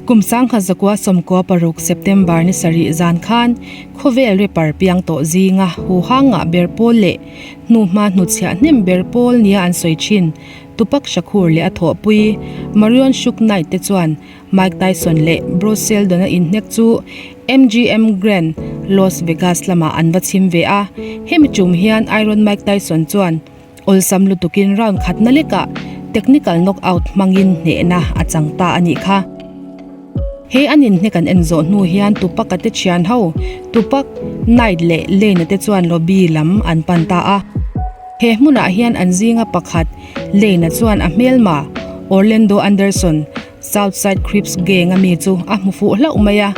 Kum 1996 September ni sarih zan khan khawvel rapper piang tawh zinga huhang ngah ber pawl leh hnuhma hnutchhiah hnem ber pawl nia an sawi thin Tupac Shakur leh a thawhpui Marion Suge Knight te chuan Mike Tyson leh Bruce Seldon-a inhnek chu MGM Grand, Las Vegas lamah an va chhim ve a. Hemi tum hian Iron Mike Tyson chuan awlsam lutukin round khatna lekah technical knockout hmangin hnehna a chang ta a nih kha. He an inhnek an en zawh hnu hian Tupac-a te thian ho, Tupac, Knight leh Lane-a te chuan lobby lam an pan ta a. He hmunah hian an zinga pakhat, Lane-a chuan a hmelma, Orlando Anderson, Southside Crips gang a mi chu a hmu fuh hlauh mai a.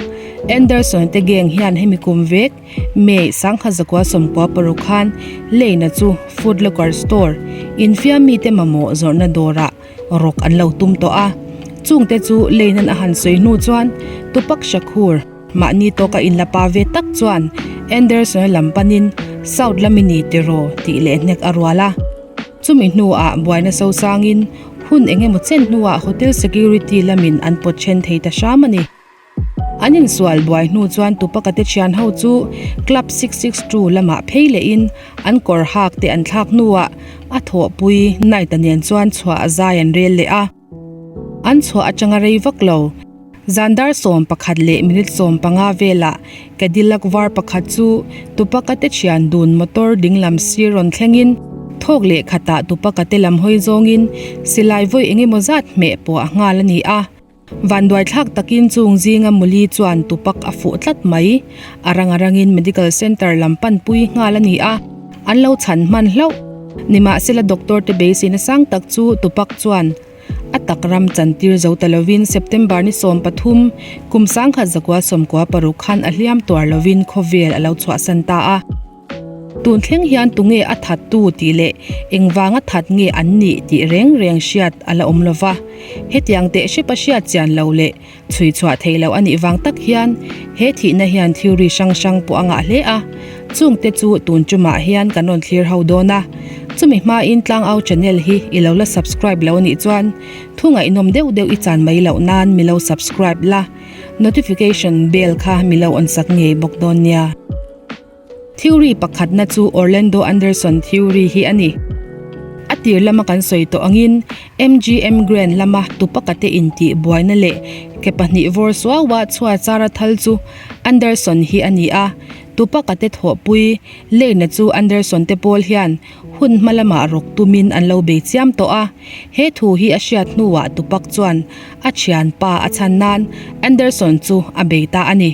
Anderson te gang hian hemi kum vek, May 1996 khan Lane-a chu Foot Locker store, infiam mite mamawh zawrhna dawrah rawk an lo tum tawh a. Chungte chu Lane-a'n a han sawi hnu chuan Tupac Shakur, Mahni tawka inla pa ve tak chuan Anderson-a lam panin South lami ni tiraw tih leh hnek a rual a. Chumi hnuah buaina sosangin hun eng emaw chen hnuah hotel security lamin an pawt then thei ta hram a ni. An insual buai hnu chuan Tupaka te thian ho chu Club 662 lamah phei lehin an kawr hak te an thlak hnuah a thawhpui Knight-a nen chuan chhuah zai an rel leh a. An chhuah atanga rei vak lo. Zan dar 11 leh minute 15 velah Cadillac var pakhat chu Tupaka te thian dun motor dinglam sir rawn thlengin thawk leh khatah Tupaka te lam hawi zawngin silai vawi eng emaw zat hmeh pawh a nghal a ni a. Vanduai thlak takin chung zinga Muli chuan Tupac a fuh tlat mai. A rang a rangin Medical Centre lam panpui nghal a ni a, an lo chhan hman hlauh. Nimahsela doctor te beiseina sang tak chu Tupac chuan a tak ram chantir zo ta lovin September ni 13, kum 1996 khan a hliam tuar lovin khawvel a lo chhuahsan ta a. Tun thleng hian tunge a that tu tih leh engvanga that nge an nih tih reng reng hriat a la awm lova. Hetiang teh hrep a hriat chian lo leh chhui chhuah theih loh a nih vang tak hian he thihna hian theory hrang hrang pawh a ngah hle a. Chungte chu tun tumah hian kan rawn thlir ho dawn a. Chumi hmain Tlangau channel hi i lo la subscribe lo a nih chuan thu ngaihnawm deuh deuh i chan mai loh nan mi lo subscribe la, notification bell kha mi lo on sak ngei bawk dawn nia. Theory pakhatna chu Orlando Anderson theory hi a ni. A tir lama kan sawi tawh angin MGM Grand lama Tupaka te intih buaina leh ke pahnih vawr suaua chhuat chara thal chu Anderson hi a ni a. Tupaka te thawhpui Lane-a chu Anderson te pawl hian hun hma lamah rawk tumin an lo bei chiam tawh a. He thu hi a hriat hnuah Tupac chuan a thianpa a chhan nan Anderson chu a bei ta a ni.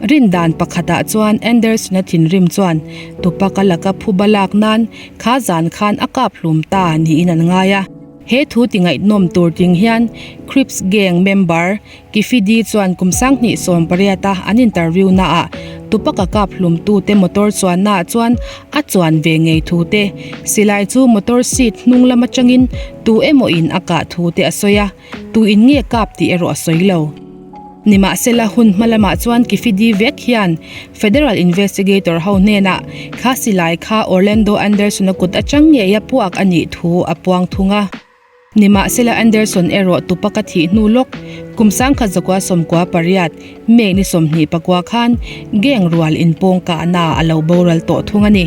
Rindan pakhatah chuan Anderson-a thinrim chuan Tupac-a laka phuba lak nan kha zan khan a kap hlum ta niin an ngai a. He thu ti ngaihnawm tur ting hian Crips gang member Kiffy D chuan kum 2018-a an interview naah Tupac-a kap hlumtute motor chuannaah chuan a chuan ve ngei thu te, silai chu motor seat hnung lam atangin tu emaw in a kah thu te a sawi a. Tu in nge kap tih erawh a sawi lo. Nimahsela hun hma lamah chuan Kifidi vek hian Federal Investigator ho hnenah kha silai kha Orlando Anderson-a kut atang ngei a puak a nih thu a puang thung a. Nimahsela Anderson erawh Tupac-a thih hnu lawk kum 1998 May ni 29 khan gang rual inpawng kahna a lo boral tawh thung a ni.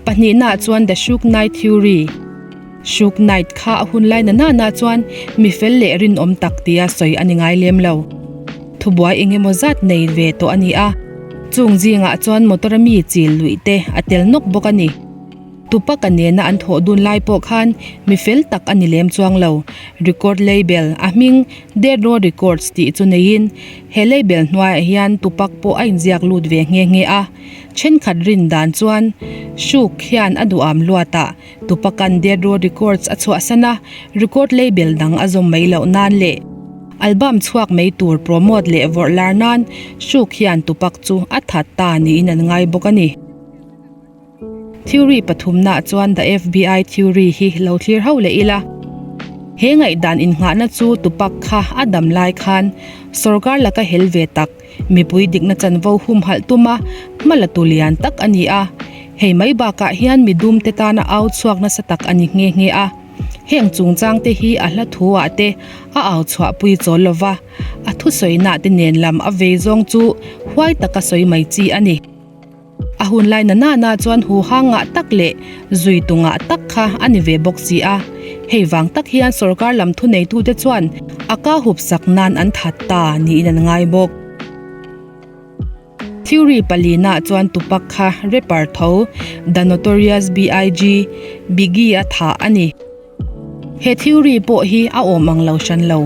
Pahnihnaah chuan The Suge Knight Theory, Suge Knight kha a hun lai na nana chuan mi fel leh rinawm tak tia sawi a ni ngai lem lo. Thubuai eng emaw zat nei ve tawh a ni a, chung zingah chuan motor a mi chil luih te a tel nawk bawk a ni. Tupac-a nena an thawh dun lai pawh khan mi fel tak a ni lem chuang lo. Record label a hming Death Row Records tih chu neiin he label hnuaiah hian Tupac pawh a inziak lut ve nghe nghe a. Thenkhat rin dan chuan Suge hian a duham luatah Tupac-a'n Death Row Records a chhuahsan a, record label dang a zawm mai loh nan leh album chhuak mai tur promote leh vawrh lar nan Suge hian Tupac chu a that ta niin an ngai bawk a ni. Theory pathumnaah chuan The FBI Theory hi lo thlir ho leh ila. He ngaihdan innghahna chu Tupac kha a dam lai khan sorkar laka hel ve tak Mipui dikna chanvo humhalh tuma hmala tu lian tak a ni a, hei mai bakah hian mi dumte tana au chhuak nasa tak a ni nghe nghe a. Heng chungchang te hi a hla thu ah te a au chhuahpui chawl lo va, a thusawinak te nen lam a vei zawng chu huai taka sawi mai chi a ni. A hun lai na nana chuan huhang ngah tak leh zuitu ngah tak kha a ni ve bawk si a. Hei vang tak hian sorkar lam thuneitute chuan a ka hup sak nan an that ta niin an ngai bawk. Theory palina chuan Tupac kha rapper tho The Notorious B.I.G. Biggie a thah a ni. He theory pawh hi a awm ang lo hran lo.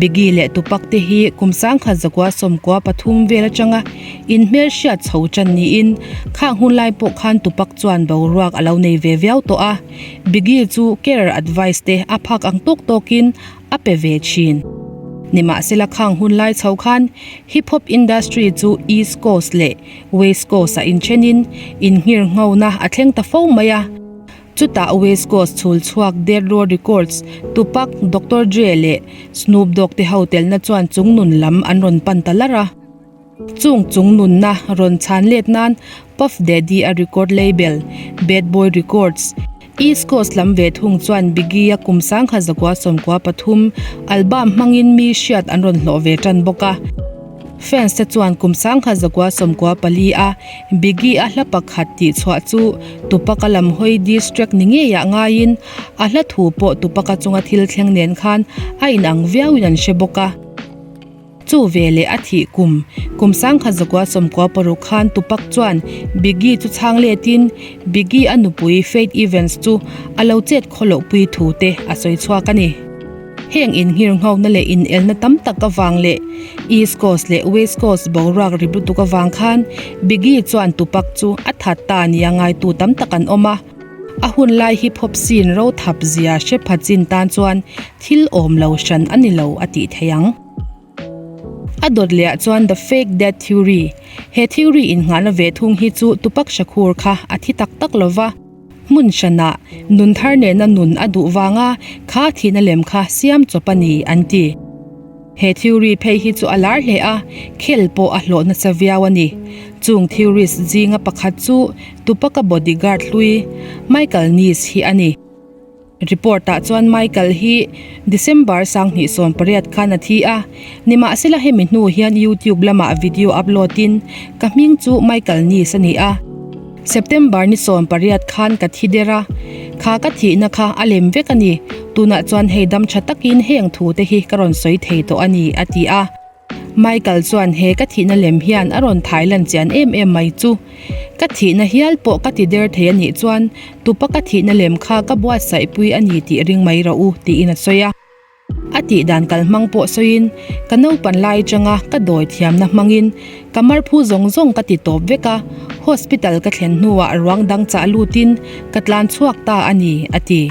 Biggie leh Tupac te hi kum 1914 vel atanga inhmelhriat chho tan niin khang hun lai pawh khan Tupac chuan boruak a lo nei ve viau tawh a. Biggie chu career advice te a phak ang tawk tawkin a pe ve thin. Nimahsela khang hun lai chho khan hip hop industry chu East Coast leh West Coast ah inthenin innghirnghona a thleng ta fo mai a. Chutah West Coast chhul chhuak Death Row Records, Tupac, Doctor Dre leh Snoop Dogg te ho telna chuan chungnun lam an rawn pan ta lar a. Chung chungnunna rawn chhan let nan Puff Daddy a record label, Bad Boy Records, East Coast lam ve thung chuan Biggie-a kum 1993 album hmangin mi hriat an rawn hlawh ve tan bawk a. Fans te chuan kum 1994 a Biggie a hla pakhat tih chhuah chu Tupac-a lam hawi diss track ni ngeiah ngaiin a hla thu pawh Tupac-a chunga thil thleng nen khan a inang viauin an hre bawk a. Chu ve leh a thih kum kum 1996 khan Tupac chuan Biggie chu chhang letin Biggie a nupui Faith Evans chu a lo chet khawloh pui thu te a sawi chhuak a ni. Heng innghirnghona leh inelna tam tak avang leh East Coast leh West Coast boruak ri lutuk avang khan Biggie chuan Tupac chu a that ta nia ngaitu tam tak an awm a. A hun lai hip hop scene ro thap zia hre pha chin tan chuan thil awm lo hran a ni lo a tih theih ang. A dawt leh ah chuan The Fake Death Theory, He theory innghahna ve thung hi chu Tupac Shakur kha a thi tak tak lo va. Hmun hranah nun thar nena nun a duh vanga kha thihna lem kha siam chawp a ni an ti. He theory phei hi chu a lar hle a, khel pawh a hlawh nasa viau a ni. Chung theorist zinga pakhat chu Tupac-a bodyguard hlui Michael Nees hi a ni. Report-ah chuan Michael hi December 2018 khan a thi a, nimahsela hemi hnu hian YouTube lamah video upload-in ka hming chu Michael Nees a ni a, September ni 18 khan ka thi der a, kha ka thihna kha a lem vek a ni, tunah chuan hei dam tha takin heng thu te hi ka rawn sawi thei tawh a ni, a ti a. Michael chuan he ka thihna lem hian a rawn thai lan chian em em mai chu. Ka thihna hial pawh ka ti der thei a nih chuan tupa ka thihna lem kha ka buatsaih pui a ni tih ring mai rawh u tiin a sawi a. A tih dan kal hmang pawh sawiin ka naupan lai atanga ka dawi thiamna hmangin ka marphu zawng zawng ka ti tawp vek a, hospital ka thlen hnuah ruang dang chah lutin ka tlan chhuak ta a ni a ti.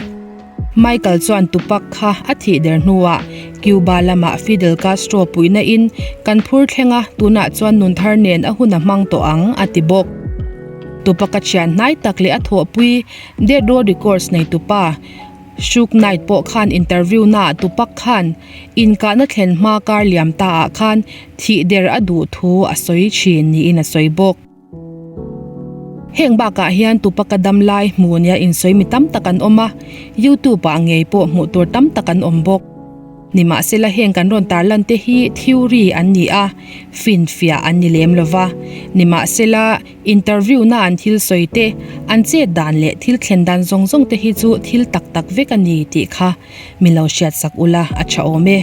Michael chuan Tupac kha a thih der hnuah Cuba lamah Fidel Castro puihna in kan phur thleng a, tunah chuan nun thar nen a hun a hmang tawh ang, a ti bawk. Tupac a thian hnai tak leh a thawhpui Death Row Records neitupa Suge Knight pawh khan interview naah Tupac khan inkahna thlen hma kar liam ta ah khan thih der a duh thu a sawi thin niin a sawi bawk. Heng bakah hian Tupac-a dam lai hmu nia insawi mi tam tak an awm a, YouTube-ah ngei pawh hmuh tur tam tak an awm bawk. Nimahsela heng kan rawn tarlan te hi theory an ni a, finfiah an ni lem lo va. Nimahsela interview-na an thil sawi te, an chet dan leh thil thlen dan zawng zawng te hi chu thil tak tak vek a ni tih kha mi lo hriatsak ula a tha awm e.